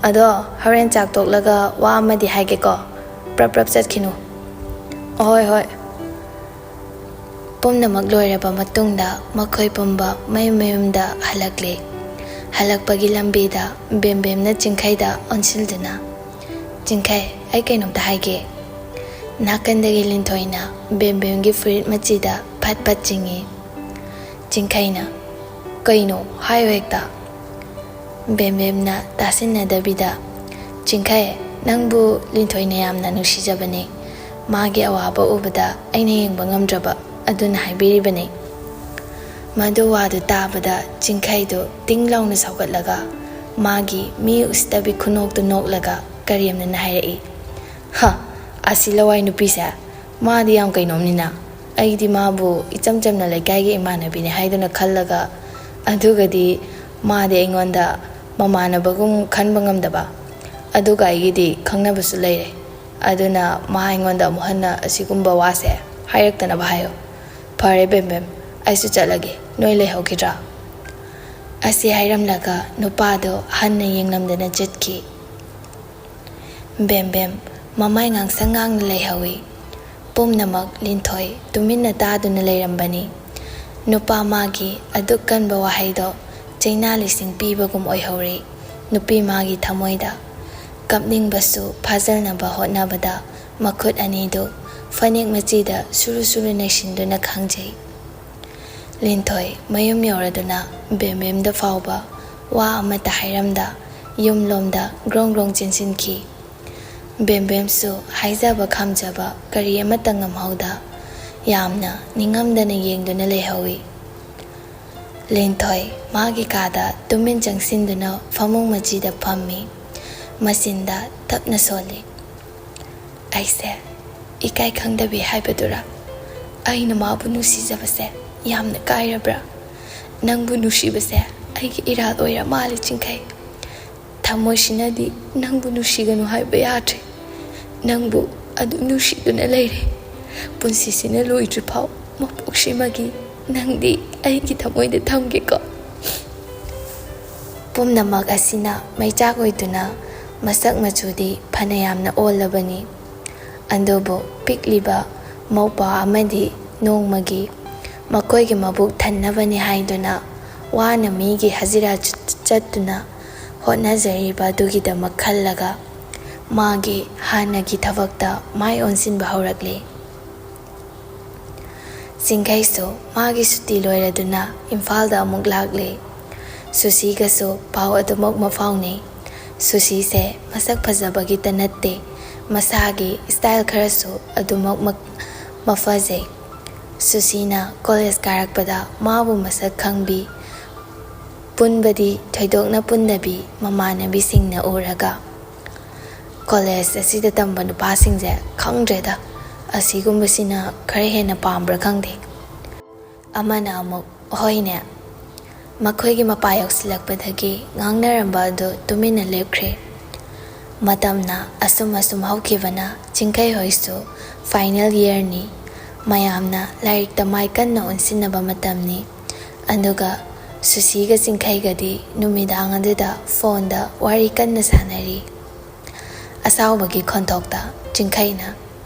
"ꯑꯗꯣ ꯍꯣꯔꯦꯟ ꯆꯥꯛ ꯇꯣꯛꯂꯒ ꯋꯥ ꯑꯃꯗꯤ ꯍꯥꯏꯒꯦꯀꯣ, ꯄ꯭ꯔꯞ ꯄ꯭ꯔꯞ ꯆꯠꯈꯤꯅꯨ꯫" "ꯍꯣꯏ, ꯍꯣꯏ꯫" ꯄꯨꯝꯅꯃꯛ ꯂꯣꯏꯔꯕ ꯃꯇꯨꯡꯗ ꯃꯈꯣꯏ ꯄꯨꯝꯕ ꯃꯌꯨꯝ ꯃꯌꯨꯝꯗ ꯍꯜꯂꯛꯂꯦ꯫ ꯍꯜꯂꯛꯄꯒꯤ ꯂꯝꯕꯤꯗ ꯕꯦꯝꯕꯦꯝꯅ ꯆꯤꯡꯈꯩꯗ ꯑꯣꯟꯁꯤꯟꯗꯨꯅ, "ꯆꯤꯡꯈꯩ, ꯑꯩ ꯀꯩꯅꯣꯝꯇ ꯍꯥꯏꯒꯦ꯫" ꯅꯥꯀꯟꯗꯒꯤ ꯂꯤꯟꯊꯣꯏꯅ ꯕꯦꯝꯕꯦꯝꯒꯤ ꯐꯨꯔꯤꯠ ꯃꯆꯤꯗ ꯐꯠ ꯐꯠ ꯆꯤꯡꯏ꯫ ꯆꯤꯡꯈꯩꯅ, "ꯀꯩꯅꯣ? ꯍꯥꯏꯌꯣ ꯍꯦꯛꯇ꯫" ꯕꯦꯝꯕꯦꯝꯅ ꯇꯥꯁꯤꯟꯅꯗꯕꯤꯗ, "ꯆꯤꯡꯈꯩ, ꯅꯪꯕꯨ ꯂꯤꯟꯊꯣꯏꯅ ꯌꯥꯝꯅ ꯅꯨꯡꯁꯤꯖꯕꯅꯦ꯫ ꯃꯥꯒꯤ ꯑꯋꯥꯕ ꯎꯕꯗ ꯑꯩꯅ ꯌꯦꯡꯕ ꯉꯝꯗ꯭ꯔꯕ, ꯑꯗꯨꯅ ꯍꯥꯏꯕꯤꯔꯤꯕꯅꯦ꯫" ꯃꯗꯨ ꯋꯥꯗꯨ ꯇꯥꯕꯗ ꯆꯤꯡꯈꯩꯗꯨ ꯇꯤꯡ ꯂꯥꯎꯅ ꯁꯧꯒꯠꯂꯒ ꯃꯥꯒꯤ ꯃꯤ ꯎꯁꯤꯠꯇꯕꯤ ꯈꯨꯅꯣꯛꯇꯨ ꯅꯣꯛꯂꯒ ꯀꯔꯦꯝꯅꯅ ꯍꯥꯏꯔꯛꯏ, "ꯍ, ꯑꯁꯤ ꯂꯋꯥꯏ ꯅꯨꯄꯤꯁꯦ, ꯃꯥꯗꯤ ꯌꯥꯝ ꯀꯩꯅꯣꯝꯅꯤꯅ꯫ ꯑꯩꯗꯤ ꯃꯥꯕꯨ ꯏꯆꯝ ꯆꯝꯅ ꯂꯩꯀꯥꯏꯒꯤ ꯏꯃꯥꯟꯅꯕꯤꯅꯦ ꯍꯥꯏꯗꯨꯅ ꯈꯜꯂꯒ, ꯑꯗꯨꯒꯗꯤ ꯃꯥꯗꯤ ꯑꯩꯉꯣꯟꯗ ꯃꯃꯥꯟꯅꯕꯒꯨꯝ ꯈꯟꯕ ꯉꯝꯗꯕ꯫ ꯑꯗꯨꯒ ꯑꯩꯒꯤꯗꯤ ꯈꯪꯅꯕꯁꯨ ꯂꯩꯔꯦ꯫ ꯑꯗꯨꯅ ꯃꯥ ꯑꯩꯉꯣꯟꯗ ꯑꯃꯨꯛ ꯍꯟꯅ ꯑꯁꯤꯒꯨꯝꯕ ꯋꯥꯁꯦ ꯍꯥꯏꯔꯛꯇꯅꯕ ꯍꯥꯏꯌꯣ꯫ ꯐꯔꯦ ꯕꯦꯝꯕꯦꯝ, ꯑꯩꯁꯨ ꯆꯠꯂꯒꯦ, ꯅꯣꯏ ꯂꯩꯍꯧꯈꯤꯗ꯭ꯔꯥ?" ꯑꯁꯤ ꯍꯥꯏꯔꯝꯂꯒ ꯅꯨꯄꯥꯗꯣ ꯍꯟꯅ ꯌꯦꯡꯂꯝꯗꯅ ꯆꯠꯈꯤ꯫ ꯕꯦꯝꯕꯦꯝ ꯃꯃꯥꯏ ꯉꯥꯡꯁꯪ ꯉꯥꯡꯅ ꯂꯩꯍꯧꯏ꯫ ꯄꯨꯝꯅꯃꯛ ꯂꯤꯟꯊꯣꯏ ꯇꯨꯃꯤꯟꯅ ꯇꯥꯗꯨꯅ ꯂꯩꯔꯝꯕꯅꯤ꯫ ꯅꯨꯄꯥ ꯃꯥꯒꯤ ꯑꯗꯨꯛ ꯀꯟꯕ ꯋꯥꯍꯩꯗꯣ ꯆꯩꯅꯥ ꯂꯤꯁꯤꯡ ꯄꯤꯕꯒꯨꯝ ꯑꯣꯏꯍꯧꯔꯤ ꯅꯨꯄꯤ ꯃꯥꯒꯤ ꯊꯃꯣꯏꯗ꯫ ꯀꯞꯅꯤꯡꯕꯁꯨ ꯐꯥꯖꯤꯜꯅꯕ ꯍꯣꯠꯅꯕꯗ ꯃꯈꯨꯠ ꯑꯅꯤꯗꯨ ꯐꯅꯦꯛ ꯃꯆꯤꯗ ꯁꯨꯔꯨ ꯁꯨꯔꯨ ꯅꯩꯁꯤꯟꯗꯨꯅ ꯈꯥꯡꯖꯩ꯫ ꯂꯤꯟꯊꯣꯏ ꯃꯌꯨꯝ ꯌꯧꯔꯗꯨꯅ ꯕꯦꯝꯕꯦꯝꯗ ꯐꯥꯎꯕ ꯋꯥ ꯑꯃꯠꯇ ꯍꯥꯏꯔꯝꯗ ꯌꯨꯝꯂꯣꯝꯗ ꯒ꯭ꯔꯣꯡ ꯒ꯭ꯔꯣꯡ ꯆꯦꯟꯁꯤꯟꯈꯤ꯫ ꯕꯦꯝꯕꯦꯝꯁꯨ ꯍꯥꯏꯖꯕ ꯈꯥꯝꯖꯕ ꯀꯔꯤ ꯑꯃꯠꯇ ꯉꯝꯍꯧꯗ ꯌꯥꯝꯅ ꯅꯤꯡꯉꯝꯗꯅ ꯌꯦꯡꯗꯨꯅ ꯂꯩꯍꯧꯏ꯫ ꯂꯤꯟꯊꯣꯏ ꯃꯥꯒꯤ ꯀꯥꯗ ꯇꯨꯃꯤꯟ ꯆꯪꯁꯤꯟꯗꯨꯅ ꯐꯃꯨꯡ ꯃꯆꯤꯗ ꯐꯝꯃꯤ꯫ ꯃꯆꯤꯟꯗ ꯇꯞꯅ ꯁꯣꯜꯂꯤ꯫ "ꯑꯩꯁꯦ ꯏꯀꯥꯏ ꯈꯪꯗꯕꯤ ꯍꯥꯏꯕꯗꯨꯔꯥ? ꯑꯩꯅ ꯃꯥꯕꯨ ꯅꯨꯡꯁꯤꯖꯕꯁꯦ ꯌꯥꯝꯅ ꯀꯥꯏꯔꯕ꯭ꯔꯥ? ꯅꯪꯕꯨ ꯅꯨꯡꯁꯤꯕꯁꯦ ꯑꯩꯒꯤ ꯏꯔꯥꯜ ꯑꯣꯏꯔ ꯃꯥꯜꯂꯦ ꯆꯤꯡꯈꯩ꯫ ꯊꯃꯣꯏꯁꯤꯅꯗꯤ ꯅꯪꯕꯨ ꯅꯨꯡꯁꯤꯒꯅꯨ ꯍꯥꯏꯕ ꯌꯥꯗ꯭ꯔꯦ꯫ ꯅꯪꯕꯨ ꯑꯗꯨꯝ ꯅꯨꯡꯁꯤꯗꯨꯅ ꯂꯩꯔꯦ꯫ ꯄꯨꯟꯁꯤꯁꯤꯅ ꯂꯣꯏꯗ꯭ꯔꯤꯐꯥꯎ ꯃꯄꯣꯛꯁꯤꯃꯒꯤ ꯅꯪꯗꯤ ꯑꯩꯒꯤ ꯊꯃꯣꯏꯗ ꯊꯝꯒꯦꯀꯣ꯫" ꯄꯨꯝꯅꯃꯛ ꯑꯁꯤꯅ ꯃꯩꯆꯥꯛ ꯑꯣꯏꯗꯨꯅ ꯃꯁꯛ ꯃꯆꯨꯗꯤ ꯐꯅꯌꯥꯝꯅ ꯑꯣꯜꯂꯕꯅꯤ꯫ ꯑꯗꯨꯕꯨ ꯄꯤꯛꯂꯤꯕ ꯃꯧꯄ꯭ꯋꯥ ꯑꯃꯗꯤ ꯅꯣꯡꯃꯒꯤ ꯃꯈꯣꯏꯒꯤ ꯃꯕꯨꯛ ꯊꯟꯅꯕꯅꯤ ꯍꯥꯏꯗꯨꯅ ꯋꯥꯅ ꯃꯤꯒꯤ ꯍꯖꯤꯔꯥ ꯆꯠ-, ꯆꯠꯇꯨꯅ ꯍꯣꯠꯅꯖꯔꯤꯕ ꯑꯗꯨꯒꯤꯗꯃꯛ ꯈꯜꯂꯒ ꯃꯥꯒꯤ ꯍꯥꯟꯅꯒꯤ ꯊꯕꯛꯇ ꯃꯥꯏ ꯑꯣꯟꯁꯤꯟꯕ ꯍꯧꯔꯛꯂꯤ꯫ ꯆꯤꯡꯈꯩꯁꯨ ꯃꯥꯒꯤ ꯁꯨꯇꯤ ꯂꯣꯏꯔꯗꯨꯅ ꯏꯝꯐꯥꯜꯗ ꯑꯃꯨꯛ ꯂꯥꯛꯂꯦ꯫ ꯁꯨꯁꯤꯒꯁꯨ ꯄꯥꯎ ꯑꯗꯨꯃꯛ ꯃꯐꯥꯎꯅꯩ꯫ ꯁꯨꯁꯤꯁꯦ ꯃꯁꯛ ꯐꯖꯕꯒꯤꯇ ꯅꯠꯇꯦ, ꯃꯁꯥꯒꯤ style ꯈꯔꯁꯨ ꯑꯗꯨꯃꯛ ꯃ-, ꯃꯐꯖꯩ꯫ ꯁꯨꯁꯤꯅ ꯀꯣꯂꯦꯖ ꯀꯥꯔꯛꯄꯗ ꯃꯥꯕꯨ ꯃꯁꯛ ꯈꯪꯕꯤ, ꯄꯨꯟꯕꯗꯤ ꯊꯣꯏꯗꯣꯛꯅ ꯄꯨꯟꯗꯕꯤ ꯃꯃꯥꯟꯅꯕꯤꯁꯤꯡꯅ ꯎꯔꯒ, "ꯀꯣꯂꯦꯖ ꯑꯁꯤꯗ ꯇꯝꯕ ꯅꯨꯄꯥꯁꯤꯡꯁꯦ ꯈꯪꯗ꯭ꯔꯦꯗ, ꯑꯁꯤꯒꯨꯝꯕꯁꯤꯅ ꯈꯔ ꯍꯦꯟꯅ ꯄꯥꯝꯕ꯭ꯔꯥ ꯈꯪꯗꯦ"꯫ ꯑꯃꯅ ꯑꯃꯨꯛ, "ꯍꯣꯏꯅꯦ"꯫ ꯃꯈꯣꯏꯒꯤ ꯃꯄꯥ ꯌꯧꯁꯤꯜꯂꯛꯄꯗꯒꯤ ꯉꯥꯡꯅꯔꯝꯕ ꯑꯗꯨ ꯇꯨꯃꯤꯟꯅ ꯂꯦꯞꯈ꯭ꯔꯦ꯫ ꯃꯇꯝꯅ ꯑꯁꯨꯝ ꯑꯁꯨꯝ ꯍꯧꯈꯤꯕꯅ ꯆꯤꯡꯈꯩ ꯍꯣꯏꯁꯨ ꯐꯥꯏꯅꯦꯜ ꯏꯌꯔꯅꯤ꯫ ꯃꯌꯥꯝꯅ ꯂꯥꯏꯔꯤꯛꯇ ꯃꯥꯏ ꯀꯟꯅ ꯑꯣꯟꯁꯤꯟꯅꯕ ꯃꯇꯝꯅꯤ꯫ ꯑꯗꯨꯒ ꯁꯨꯁꯤꯒ ꯆꯤꯡꯈꯩꯒꯗꯤ ꯅꯨꯃꯤꯗꯥꯡ ꯑꯗꯨꯗ ꯐꯣꯟꯗ ꯋꯥꯔꯤ ꯀꯟꯅ ꯁꯥꯟꯅꯔꯤ꯫ ꯑꯁꯥꯎꯕꯒꯤ ꯈꯣꯟꯊꯣꯛꯇ ꯆꯤꯡꯈꯩꯅ,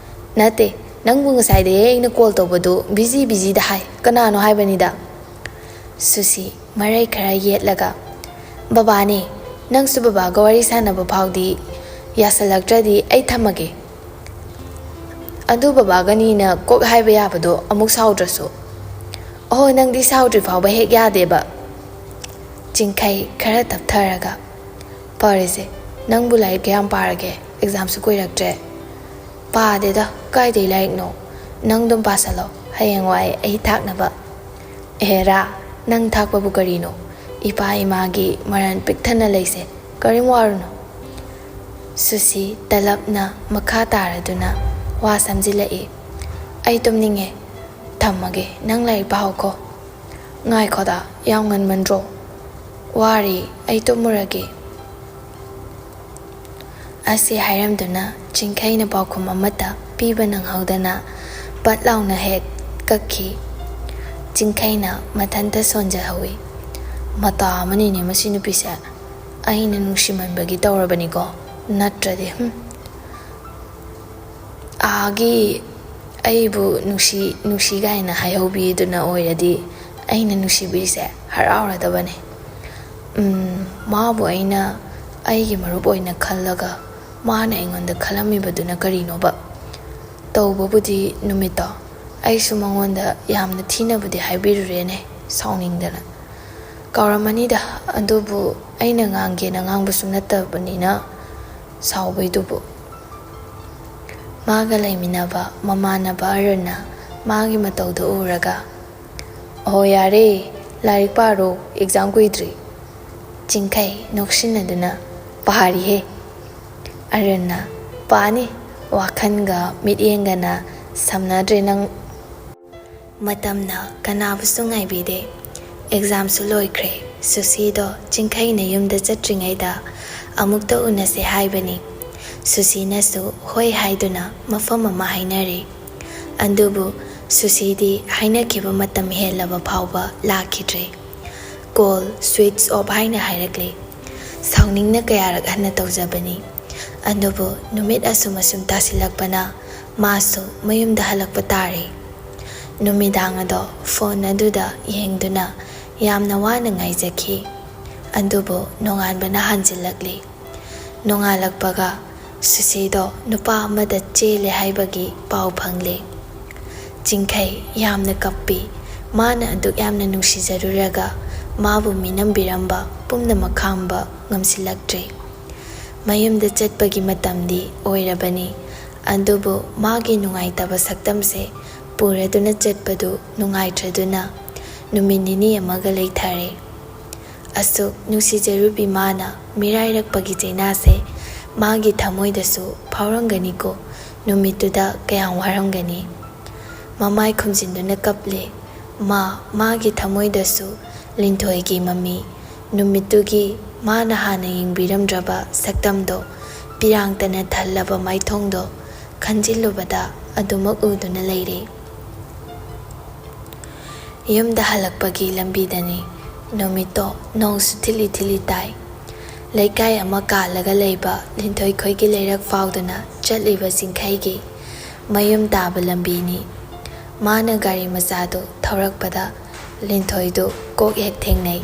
"ꯅꯠꯇꯦ, ꯅꯪꯕꯨ ꯉꯁꯥꯏꯗꯒꯤ ꯑꯩꯅ ꯀꯣꯜ ꯇꯧꯕꯗꯨ ꯕꯤꯖꯤ ꯕꯤꯖꯤꯗ ꯍꯥꯏ, ꯀꯅꯥꯅꯣ ꯍꯥꯏꯕꯅꯤꯗ"꯫ ꯁꯨꯁꯤ ꯃꯔꯩ ꯈꯔ ꯌꯦꯠꯂꯒ, "ꯕꯕꯥꯅꯦ, ꯅꯪꯁꯨ ꯕꯕꯥꯒ ꯋꯥꯔꯤ ꯁꯥꯟꯅꯕ ꯐꯥꯎꯗꯤ ꯌꯥꯁꯜꯂꯛꯇ꯭ꯔꯗꯤ ꯑꯩ ꯊꯝꯃꯒꯦ"꯫ "ꯑꯗꯨ ꯕꯕꯥꯒꯅꯤꯅ ꯀꯣꯛ ꯍꯥꯏꯕ ꯌꯥꯕꯗꯣ ꯑꯃꯨꯛ ꯁꯥꯎꯗ꯭ꯔꯁꯨ"꯫ "ꯑꯣꯍꯣ, ꯅꯪꯗꯤ ꯁꯥꯎꯗ꯭ꯔꯤ ꯐꯥꯎꯕ ꯍꯦꯛ ꯌꯥꯗꯦꯕ"꯫ ꯆꯤꯡꯈꯩ ꯈꯔ ꯇꯞꯊꯔꯒ, "ꯐꯔꯦꯁꯦ, ꯅꯪꯕꯨ ꯂꯥꯏꯔꯤꯛ ꯀꯌꯥꯝ ꯄꯥꯔꯒꯦ? ꯑꯦꯛꯖꯥꯝꯁꯨ ꯀꯨꯏꯔꯛꯇ꯭ꯔꯦ"꯫ "ꯄꯥꯗꯦꯗ, ꯀꯥꯏꯗꯩ ꯂꯥꯏꯔꯤꯛꯅꯣ? ꯅꯪ ꯑꯗꯨꯝ ꯄꯥꯁꯜꯂꯣ, ꯍꯌꯦꯡꯋꯥꯏ ꯑꯩ ꯊꯥꯛꯅꯕ"꯫ "ꯑꯦꯍꯦꯔꯥ, ꯅꯪ ꯊꯥꯛꯄꯕꯨ ꯀꯔꯤꯅꯣ? ꯏꯄꯥ ꯏꯃꯥꯒꯤ ꯃꯔꯟ ꯄꯤꯛ ꯊꯟꯅ ꯂꯩꯁꯦ, ꯀꯔꯤꯝ ꯋꯥꯔꯨꯅꯨ"꯫ ꯁꯨꯁꯤ ꯇꯂꯞꯅ ꯃꯈꯥ ꯇꯥꯔꯗꯨꯅ ꯋꯥ ꯁꯝꯖꯤꯜꯂꯛꯏ, "ꯑꯩ ꯇꯨꯝꯅꯤꯡꯉꯦ, ꯊꯝꯃꯒꯦ, ꯅꯪ ꯂꯥꯏꯔꯤꯛ ꯄꯥꯍꯧꯀꯣ"꯫ "ꯉꯥꯏꯈꯣꯗ, ꯌꯥꯝ ꯉꯟꯃꯟꯗ꯭ꯔꯣ? ꯋꯥꯔꯤ, ꯑꯩ ꯇꯨꯝꯃꯨꯔꯒꯦ"꯫ ꯑꯁꯤ ꯍꯥꯏꯔꯝꯗꯨꯅ ꯆꯤꯡꯈꯩꯅ ꯄꯥꯎꯈꯨꯝ ꯑꯃꯠꯇ ꯄꯤꯕ ꯅꯪꯍꯧꯗꯅ ꯄꯠ ꯂꯥꯎꯅ ꯍꯦꯛ ꯀꯛꯈꯤ꯫ ꯆꯤꯡꯈꯩꯅ ꯃꯊꯟꯇ ꯁꯣꯟꯖꯍꯧꯏ꯫ "ꯃꯇꯥ ꯑꯃꯅꯤꯅꯦ ꯃꯁꯤ ꯅꯨꯄꯤꯁꯦ꯫ ꯑꯩꯅ ꯅꯨꯡꯁꯤꯃꯟꯕꯒꯤ ꯇꯧꯔꯕꯅꯤꯀꯣ, ꯅꯠꯇ꯭ꯔꯗꯤ, ꯍꯨꯝ꯫ ꯑꯥꯒꯤ ꯑꯩꯕꯨ ꯅꯨꯡꯁꯤ, ꯅꯨꯡꯁꯤ ꯀꯥꯏꯅ ꯍꯥꯏꯍꯧꯕꯤꯗꯨꯅ ꯑꯣꯏꯔꯗꯤ ꯑꯩꯅ ꯅꯨꯡꯁꯤꯕꯤꯔꯤꯁꯦ ꯍꯔꯥꯎꯔꯗꯕꯅꯦ꯫ ꯎꯝ, ꯃꯥꯕꯨ ꯑꯩꯅ ꯑꯩꯒꯤ ꯃꯔꯨꯞ ꯑꯣꯏꯅ ꯈꯜꯂꯒ ꯃꯥꯅ ꯑꯩꯉꯣꯟꯗ ꯈꯜꯂꯝꯃꯤꯕꯗꯨꯅ ꯀꯔꯤꯅꯣꯕ? ꯇꯧꯕꯕꯨꯗꯤ ꯅꯨꯃꯤꯠꯇꯣ ꯑꯩꯁꯨ ꯃꯉꯣꯟꯗ ꯌꯥꯝꯅ ꯊꯤꯅꯕꯨꯗꯤ ꯍꯥꯏꯕꯤꯔꯨꯔꯦꯅꯦ, ꯁꯥꯎꯅꯤꯡꯗꯅ꯫ ꯀꯥꯎꯔꯝꯃꯅꯤꯗ, ꯑꯗꯨꯕꯨ ꯑꯩꯅ ꯉꯥꯡꯒꯦꯅ ꯉꯥꯡꯕꯁꯨ ꯅꯠꯇꯕꯅꯤꯅ ꯁꯥꯎꯕꯩꯗꯨꯕꯨ"꯫ ꯃꯥꯒ ꯂꯩꯃꯤꯟꯅꯕ ꯃꯃꯥꯟꯅꯕ ꯑꯔꯨꯟꯅ ꯃꯥꯒꯤ ꯃꯇꯧꯗꯨ ꯎꯔꯒ, "ꯑꯍꯣ ꯌꯥꯔꯦ, ꯂꯥꯏꯔꯤꯛ ꯄꯥꯔꯣ, ꯑꯦꯛꯖꯥꯝ ꯀꯨꯏꯗ꯭ꯔꯤ꯫" ꯆꯤꯡꯈꯩ ꯅꯣꯛꯁꯤꯟꯅꯗꯨꯅ, "ꯄꯥꯔꯤꯍꯦ꯫" ꯑꯔꯨꯟꯅ, "ꯄꯥꯅꯤ, ꯋꯥꯈꯜꯒ ꯃꯤꯠꯌꯦꯡꯒꯅ ꯁꯝꯅꯗ꯭ꯔꯦ ꯅꯪ꯫" ꯃꯇꯝꯅ ꯀꯅꯥꯕꯨꯁꯨ ꯉꯥꯏꯕꯤꯗꯦ꯫ ꯑꯦꯛꯖꯥꯝꯁꯨ ꯂꯣꯏꯈ꯭ꯔꯦ꯫ ꯁꯨꯁꯤꯗꯣ ꯆꯤꯡꯈꯩꯅ ꯌꯨꯝꯗ ꯆꯠꯇ꯭ꯔꯤꯉꯩꯗ ꯑꯃꯨꯛꯇ ꯎꯅꯁꯦ ꯍꯥꯏꯕꯅꯤ꯫ ꯁꯨꯁꯤꯅꯁꯨ ꯍꯣꯏ ꯍꯥꯏꯗꯨꯅ ꯃꯐꯝ ꯑꯃ ꯍꯥꯏꯅꯔꯦ꯫ ꯑꯗꯨꯕꯨ ꯁꯨꯁꯤꯗꯤ ꯍꯥꯏꯅꯈꯤꯕ ꯃꯇꯝ ꯍꯦꯜꯂꯕ ꯐꯥꯎꯕ ꯂꯥꯛꯈꯤꯗ꯭ꯔꯦ꯫ ꯀꯣꯜ ꯁ꯭ꯋꯤꯆ ꯑꯣꯐ ꯍꯥꯏꯅ ꯍꯥꯏꯔꯛꯂꯦ꯫ ꯁꯥꯎꯅꯤꯡꯅ ꯀꯌꯥꯔꯛ ꯍꯟꯅ ꯇꯧꯖꯕꯅꯤ꯫ ꯑꯗꯨꯕꯨ ꯅꯨꯃꯤꯠ ꯑꯁꯨꯝ ꯑꯁꯨꯝ ꯇꯥꯁꯤꯜꯂꯛꯄꯅ ꯃꯥꯁꯨ ꯃꯌꯨꯝꯗ ꯍꯜꯂꯛꯄ ꯇꯥꯔꯦ꯫ ꯅꯨꯃꯤꯗꯥꯡ ꯑꯗꯣ ꯐꯣꯟ ꯑꯗꯨꯗ ꯌꯦꯡꯗꯨꯅ ꯌꯥꯝꯅ ꯋꯥꯅ ꯉꯥꯏꯖꯈꯤ꯫ ꯑꯗꯨꯕꯨ ꯅꯣꯡꯉꯥꯟꯕꯅ ꯍꯟꯖꯤꯜꯂꯛꯂꯤ꯫ ꯅꯣꯡꯉꯥꯜꯂꯛꯄꯒ ꯁꯨꯁꯤꯗꯣ ꯅꯨꯄꯥ ꯑꯃꯗ ꯆꯦꯜꯂꯦ ꯍꯥꯏꯕꯒꯤ ꯄꯥꯎ ꯐꯪꯂꯦ꯫ ꯆꯤꯡꯈꯩ ꯌꯥꯝꯅ ꯀꯞꯄꯤ꯫ ꯃꯥꯅ ꯑꯗꯨꯛ ꯌꯥꯝꯅ ꯅꯨꯡꯁꯤꯖꯔꯨꯔꯒ ꯃꯥꯕꯨ ꯃꯤꯅꯝꯕꯤꯔꯝꯕ ꯄꯨꯝꯅꯃꯛ ꯈꯥꯝꯕ ꯉꯝꯁꯤꯜꯂꯛꯇ꯭ꯔꯦ꯫ ꯃꯌꯨꯝꯗ ꯆꯠꯄꯒꯤ ꯃꯇꯝꯗꯤ ꯑꯣꯏꯔꯕꯅꯤ꯫ ꯑꯗꯨꯕꯨ ꯃꯥꯒꯤ ꯅꯨꯡꯉꯥꯏꯇꯕ ꯁꯛꯇꯝꯁꯦ ꯄꯨꯔꯗꯨꯅ ꯆꯠꯄꯗꯨ ꯅꯨꯡꯉꯥꯏꯇ꯭ꯔꯗꯨꯅ ꯅꯨꯃꯤꯠ ꯅꯤꯅꯤ ꯑꯃꯒ ꯂꯩꯊꯔꯦ꯫ ꯑꯁꯨꯛ ꯅꯨꯡꯁꯤꯖꯔꯨꯕꯤ ꯃꯥꯅ ꯃꯤꯔꯥꯏꯔꯛꯄꯒꯤ ꯆꯩꯅꯥꯁꯦ ꯃꯥꯒꯤ ꯊꯃꯣꯏꯗꯁꯨ ꯐꯥꯎꯔꯝꯒꯅꯤꯀꯣ꯫ ꯅꯨꯃꯤꯠꯇꯨꯗ ꯀꯌꯥꯝ ꯋꯥꯔꯝꯒꯅꯤ꯫ ꯃꯃꯥꯏ ꯈꯨꯝꯖꯤꯟꯗꯨꯅ ꯀꯞꯂꯦ꯫ ꯃꯥ, ꯃꯥꯒꯤ ꯊꯃꯣꯏꯗꯁꯨ ꯂꯤꯟꯊꯣꯏꯒꯤ ꯃꯃꯤ, ꯅꯨꯃꯤꯠꯇꯨꯒꯤ ꯃꯥꯅ ꯍꯥꯟꯅ ꯌꯦꯡꯕꯤꯔꯝꯗ꯭ꯔꯕ ꯁꯛꯇꯝꯗꯣ, ꯄꯤꯔꯥꯡꯇꯅ ꯊꯜꯂꯕ ꯃꯥꯏꯊꯣꯡꯗꯣ ꯈꯟꯖꯤꯜꯂꯨꯕꯗ ꯑꯗꯨꯃꯛ ꯎꯗꯨꯅ ꯂꯩꯔꯦ꯫ ꯌꯨꯝꯗ ꯍꯜꯂꯛꯄꯒꯤ ꯂꯝꯕꯤꯗꯅꯤ꯫ ꯅꯨꯃꯤꯠꯇꯣ ꯅꯣꯡꯁꯨ ꯊꯤꯠꯂꯤ ꯊꯤꯠꯂꯤ ꯇꯥꯏ꯫ ꯂꯩꯀꯥꯏ ꯑꯃ ꯀꯥꯜꯂꯒ ꯂꯩꯕ ꯂꯤꯟꯊꯣꯏ ꯈꯣꯏꯒꯤ ꯂꯩꯔꯛ ꯐꯥꯎꯗꯨꯅ ꯆꯠꯂꯤꯕ ꯆꯤꯡꯈꯩꯒꯤ ꯃꯌꯨꯝ ꯇꯥꯕ ꯂꯝꯕꯤꯅꯤ꯫ ꯃꯥꯅ ꯒꯥꯔꯤ ꯃꯆꯥꯗꯨ ꯊꯧꯔꯛꯄꯗ ꯂꯤꯟꯊꯣꯏꯗꯨ ꯀꯣꯛ ꯍꯦꯛ ꯊꯦꯡꯅꯩ꯫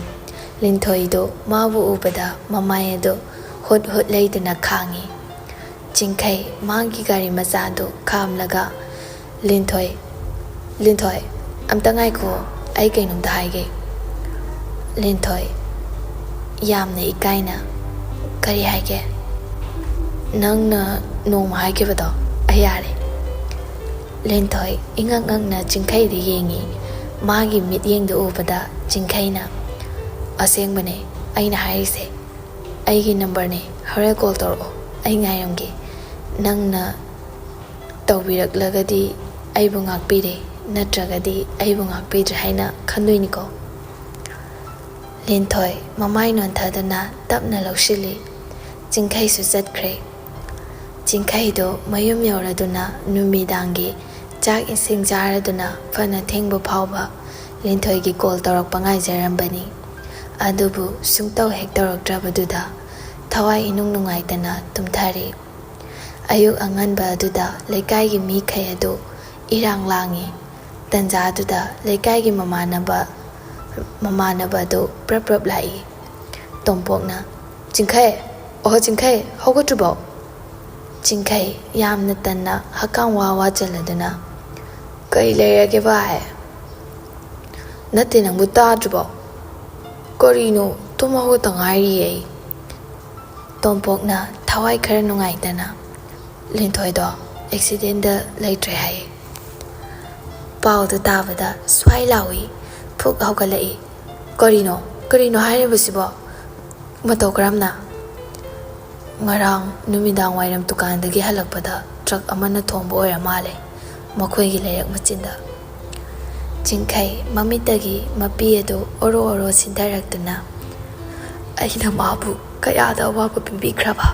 ꯂꯤꯟꯊꯣꯏꯗꯨ ꯃꯥꯕꯨ ꯎꯕꯗ ꯃꯃꯥꯏ ꯑꯗꯨ ꯍꯨꯠ ꯍꯨꯠ ꯂꯩꯗꯨꯅ ꯈꯥꯡꯏ꯫ ꯆꯤꯡꯈꯩ ꯃꯥꯒꯤ ꯒꯥꯔꯤ ꯃꯆꯥꯗꯨ ꯈꯥꯝꯂꯒ, "ꯂꯤꯟꯊꯣꯏ, ꯂꯤꯟꯊꯣꯏ, ꯑꯝꯇ ꯉꯥꯏꯈꯣ, ꯑꯩ ꯀꯩꯅꯣꯝꯇ ꯍꯥꯏꯒꯦ꯫" ꯂꯤꯟꯊꯣꯏ ꯌꯥꯝꯅ ꯏꯀꯥꯏꯅ, "ꯀꯔꯤ ꯍꯥꯏꯒꯦ?" "ꯅꯪꯅ ꯅꯣꯡꯃ ꯍꯥꯏꯈꯤꯕꯗꯣ ꯑꯩ ꯌꯥꯔꯦ꯫" ꯂꯤꯟꯊꯣꯏ ꯏꯉꯛ ꯉꯛꯅ ꯆꯤꯡꯈꯩꯗ ꯌꯦꯡꯉꯤ꯫ ꯃꯥꯒꯤ ꯃꯤꯠꯌꯦꯡꯗꯨ ꯎꯕꯗ ꯆꯤꯡꯈꯩꯅ, "ꯑꯁꯦꯡꯕꯅꯦ ꯑꯩꯅ ꯍꯥꯏꯔꯤꯁꯦ꯫ ꯑꯩꯒꯤ ꯅꯝꯕꯔꯅꯦ, ꯍꯣꯔꯦꯟ ꯀꯣꯜ ꯇꯧꯔꯛꯑꯣ, ꯑꯩ ꯉꯥꯏꯔꯝꯒꯦ꯫ ꯅꯪꯅ ꯇꯧꯕꯤꯔꯛꯂꯒꯗꯤ ꯑꯩꯕꯨ ꯉꯥꯛꯄꯤꯔꯦ, ꯅꯠꯇ꯭ꯔꯒꯗꯤ ꯑꯩꯕꯨ ꯉꯥꯛꯄꯤꯗ꯭ꯔꯦ ꯍꯥꯏꯅ ꯈꯟꯗꯣꯏꯅꯤꯀꯣ"꯫ ꯂꯤꯟꯊꯣꯏ ꯃꯃꯥꯏ ꯅꯣꯟꯊꯗꯨꯅ ꯇꯞꯅ ꯂꯧꯁꯤꯜꯂꯤ꯫ ꯆꯤꯡꯈꯩꯁꯨ ꯆꯠꯈ꯭ꯔꯦ꯫ ꯆꯤꯡꯈꯩꯗꯣ ꯃꯌꯨꯝ ꯌꯧꯔꯗꯨꯅ ꯅꯨꯃꯤꯗꯥꯡꯒꯤ ꯆꯥꯛ ꯏꯁꯤꯡ ꯆꯥꯔꯗꯨꯅ ꯐꯅ ꯊꯦꯡꯕ ꯐꯥꯎꯕ ꯂꯤꯟꯊꯣꯏꯒꯤ ꯀꯣꯜ ꯇꯧꯔꯛꯄ ꯉꯥꯏꯖꯔꯝꯕꯅꯤ꯫ ꯑꯗꯨꯕꯨ ꯁꯨꯡꯇꯧ ꯍꯦꯛ ꯇꯧꯔꯛꯇ꯭ꯔꯕꯗꯨꯗ ꯊꯋꯥꯏ ꯏꯅꯨꯡ ꯅꯨꯡꯉꯥꯏꯇꯅ ꯇꯨꯝꯊꯔꯤ꯫ ꯑꯌꯨꯛ ꯑꯉꯟꯕ ꯑꯗꯨꯗ ꯂꯩꯀꯥꯏꯒꯤ ꯃꯤꯈꯩ ꯑꯗꯨ ꯏꯔꯥꯡ ꯂꯥꯡꯏ꯫ ꯇꯟꯖꯥꯗꯨꯗ ꯂꯩꯀꯥꯏꯒꯤ ꯃꯃꯥꯟꯅꯕ, ꯃꯃꯥꯟꯅꯕ ꯑꯗꯨ ꯄ꯭ꯔꯞ ꯄ꯭ꯔꯞ ꯂꯥꯛꯏ꯫ ꯇꯣꯝꯄꯣꯛꯅ, "ꯆꯤꯡꯈꯩ, ꯑꯣꯍꯣ ꯆꯤꯡꯈꯩ, ꯍꯧꯒꯠꯇ꯭ꯔꯤꯕꯣ?" ꯆꯤꯡꯈꯩ ꯌꯥꯝꯅ ꯇꯟꯅ ꯍꯛꯀꯥꯝ ꯋꯥ ꯋꯥ ꯆꯜꯂꯗꯨꯅ, "ꯀꯔꯤ ꯂꯩꯔꯒꯦ ꯚꯥꯏ? ꯅꯠꯇꯦ, ꯅꯪꯕꯨ ꯇꯥꯗ꯭ꯔꯤꯕꯣ? ꯀꯔꯤꯅꯣ, ꯇꯨꯝ ꯍꯧꯒꯠꯇ ꯉꯥꯏꯔꯤꯌꯦ ꯑꯩ"꯫ ꯇꯣꯝꯄꯣꯛꯅ ꯊꯋꯥꯏ ꯈꯔ ꯅꯨꯡꯉꯥꯏꯇꯅ, "ꯂꯤꯟꯊꯣꯏꯗꯣ ꯑꯦꯛꯁꯤꯗꯦꯟꯗ ꯂꯩꯇ꯭ꯔꯦ ꯍꯥꯏꯌꯦ"꯫ ꯄꯥꯎꯗꯨ ꯇꯥꯕꯗ ꯁ꯭ꯋꯥꯏ ꯂꯥꯎꯏ, ꯐꯨꯛ ꯍꯧꯒꯠꯂꯛꯏ꯫ "ꯀꯔꯤꯅꯣ, ꯀꯔꯤꯅꯣ ꯍꯥꯏꯔꯤꯕꯁꯤꯕꯣ? ꯃꯇꯧ ꯀꯔꯝꯅ?" "ꯉꯔꯥꯡ ꯅꯨꯃꯤꯗꯥꯡ ꯋꯥꯏꯔꯝ ꯗꯨꯀꯥꯟꯗꯒꯤ ꯍꯜꯂꯛꯄꯗ ꯇ꯭ꯔꯛ ꯑꯃꯅ ꯊꯣꯝꯕ ꯑꯣꯏꯔ ꯃꯥꯜꯂꯦ ꯃꯈꯣꯏꯒꯤ ꯂꯩꯔꯛ ꯃꯆꯤꯟꯗ"꯫ ꯆꯤꯡꯈꯩ ꯃꯃꯤꯠꯇꯒꯤ ꯃꯄꯤ ꯑꯗꯨ ꯑꯣꯔꯣ ꯑꯣꯔꯣ ꯁꯤꯟꯊꯔꯛꯇꯨꯅ, "ꯑꯩꯅ ꯃꯥꯕꯨ ꯀꯌꯥꯗ ꯑꯋꯥꯕ ꯄꯤꯕꯤꯈ꯭ꯔꯕ?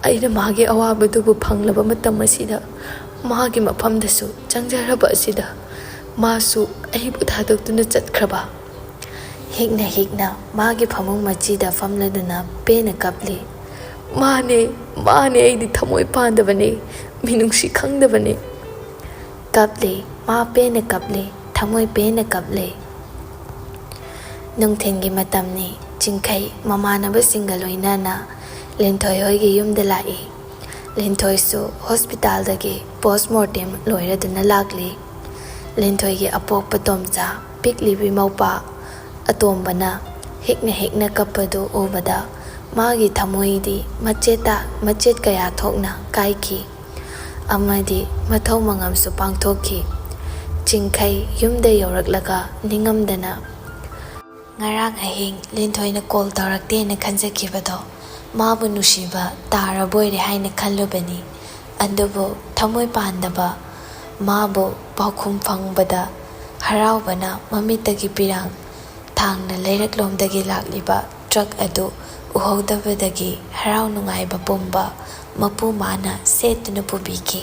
ꯑꯩꯅ ꯃꯥꯒꯤ ꯑꯋꯥꯕꯗꯨꯕꯨ ꯐꯪꯂꯕ ꯃꯇꯝ ꯑꯁꯤꯗ, ꯃꯥꯒꯤ ꯃꯐꯝꯗꯁꯨ ꯆꯪꯖꯔꯕ ꯑꯁꯤꯗ, ꯃꯥꯁꯨ ꯑꯩꯕꯨ ꯊꯥꯗꯣꯛꯇꯨꯅ ꯆꯠꯈ꯭ꯔꯕ?" ꯍꯤꯛꯅ ꯍꯤꯛꯅ ꯃꯥꯒꯤ ꯐꯃꯨꯡ ꯃꯆꯤꯗ ꯐꯝꯂꯗꯨꯅ ꯄꯦꯟꯅ ꯀꯞꯂꯤ꯫ "ꯃꯥꯅꯦ, ꯃꯥꯅꯦ, ꯑꯩꯗꯤ ꯊꯃꯣꯏ ꯄꯥꯟꯗꯕꯅꯦ, ꯃꯤꯅꯨꯡꯁꯤ ꯈꯪꯗꯕꯅꯦ"꯫ ꯀꯞꯂꯤ, ꯃꯥ ꯄꯦꯟꯅ ꯀꯞꯂꯤ, ꯊꯃꯣꯏ ꯄꯦꯟꯅ ꯀꯞꯂꯤ꯫ ꯅꯨꯡꯊꯤꯜꯒꯤ ꯃꯇꯝꯅꯤ꯫ ꯆꯤꯡꯈꯩ ꯃꯃꯥꯟꯅꯕꯁꯤꯡꯒ ꯂꯣꯏꯅꯅ ꯂꯤꯟꯊꯣꯏ ꯍꯣꯏꯒꯤ ꯌꯨꯝꯗ ꯂꯥꯛꯏ꯫ ꯂꯤꯟꯊꯣꯏꯁꯨ ꯍꯣꯁꯄꯤꯇꯥꯜꯗꯒꯤ ꯄꯣꯁꯃꯣꯔꯇꯦꯝ ꯂꯣꯏꯔꯗꯨꯅ ꯂꯥꯛꯂꯤ꯫ ꯂꯤꯟꯊꯣꯏꯒꯤ ꯑꯄꯣꯛꯄ ꯇꯣꯝꯆꯥ ꯄꯤꯛꯂꯤꯕꯤ ꯃꯧꯄꯥ ꯑꯇꯣꯝꯕꯅ ꯍꯤꯛꯅ ꯍꯤꯛꯅ ꯀꯞꯄꯗꯨ ꯎꯕꯗ ꯃꯥꯒꯤ ꯊꯃꯣꯏꯗꯤ ꯃꯆꯦꯠꯇ ꯃꯆꯦꯠ ꯀꯌꯥ ꯊꯣꯛꯅ ꯀꯥꯏꯈꯤ꯫ ꯑꯃꯗꯤ ꯃꯊꯧ ꯃꯉꯝꯁꯨ ꯄꯥꯡꯊꯣꯛꯈꯤ꯫ ꯆꯤꯡꯈꯩ ꯌꯨꯝꯗ ꯌꯧꯔꯛꯂꯒ ꯅꯤꯡꯉꯝꯗꯅ ꯉꯔꯥꯡ ꯑꯍꯤꯡ ꯂꯤꯟꯊꯣꯏꯅ ꯀꯣꯜ ꯇꯧꯔꯛꯇꯦꯅ ꯈꯟꯖꯈꯤꯕꯗꯣ ꯃꯥꯕꯨ ꯅꯨꯡꯁꯤꯕ ꯇꯥꯔꯕꯣꯏꯔꯦ ꯍꯥꯏꯅ ꯈꯜꯂꯨꯕꯅꯤ꯫ ꯑꯗꯨꯕꯨ ꯊꯃꯣꯏ ꯄꯥꯟꯗꯕ ꯃꯥꯕꯨ ꯄꯥꯎꯈꯨꯝ ꯐꯪꯕꯗ ꯍꯔꯥꯎꯕꯅ ꯃꯃꯤꯠꯇꯒꯤ ꯄꯤꯔꯥꯡ ꯊꯥꯡꯅ ꯂꯩꯔꯛꯂꯣꯝꯗꯒꯤ ꯂꯥꯛꯂꯤꯕ ꯇ꯭ꯔꯛ ꯑꯗꯨ ꯎꯍꯧꯗꯕꯗꯒꯤ ꯍꯔꯥꯎ ꯅꯨꯡꯉꯥꯏꯕ ꯄꯨꯝꯕ ꯃꯄꯨ ꯃꯥꯅ ꯁꯦꯠꯇꯨꯅ ꯄꯨꯕꯤꯈꯤ꯫